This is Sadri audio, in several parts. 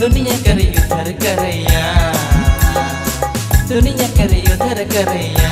दुनिया कर उधर करैया, दुनिया कर उधर करैया।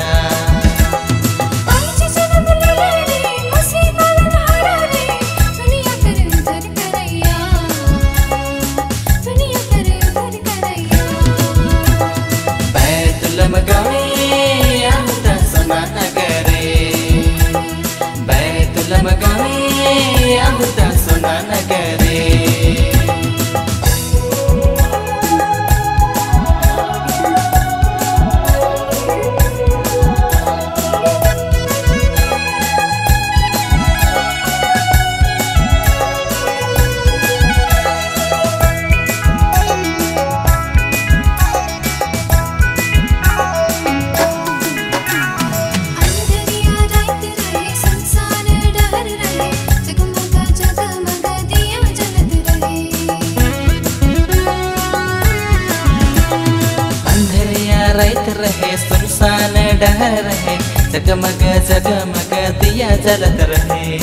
रात रहे सुनसान डहर रहे, जगमग जगमग दिया जलत रहे।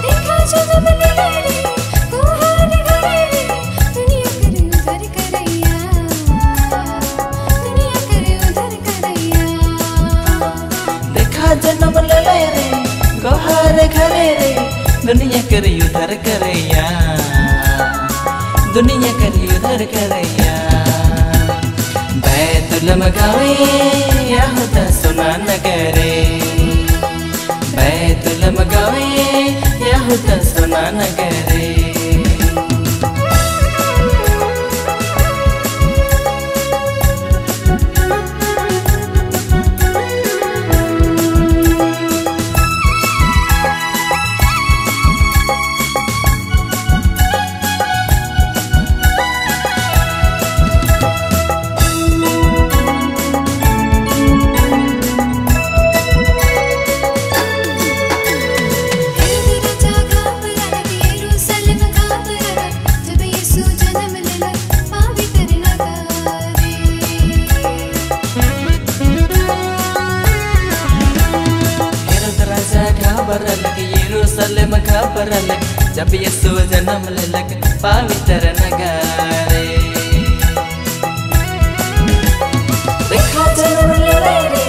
देखा जन्म ले रे कोहार घरे रे, दुनिया करे उधर करैया, दुनिया करे उधर करैया। देखा जन्म ले रे कोहार घरे रे, दुनिया करे उधर करैया, दुनिया करे उधर करैया। बैतुलम गावे यहूदा सोना नगरे, बैतुलम गावे यहूदा सोना नगरे। यरूशलेम घबरलक जब यीशु जन्म लेलक पवित्र नगरे। देखा जन्म ले रे।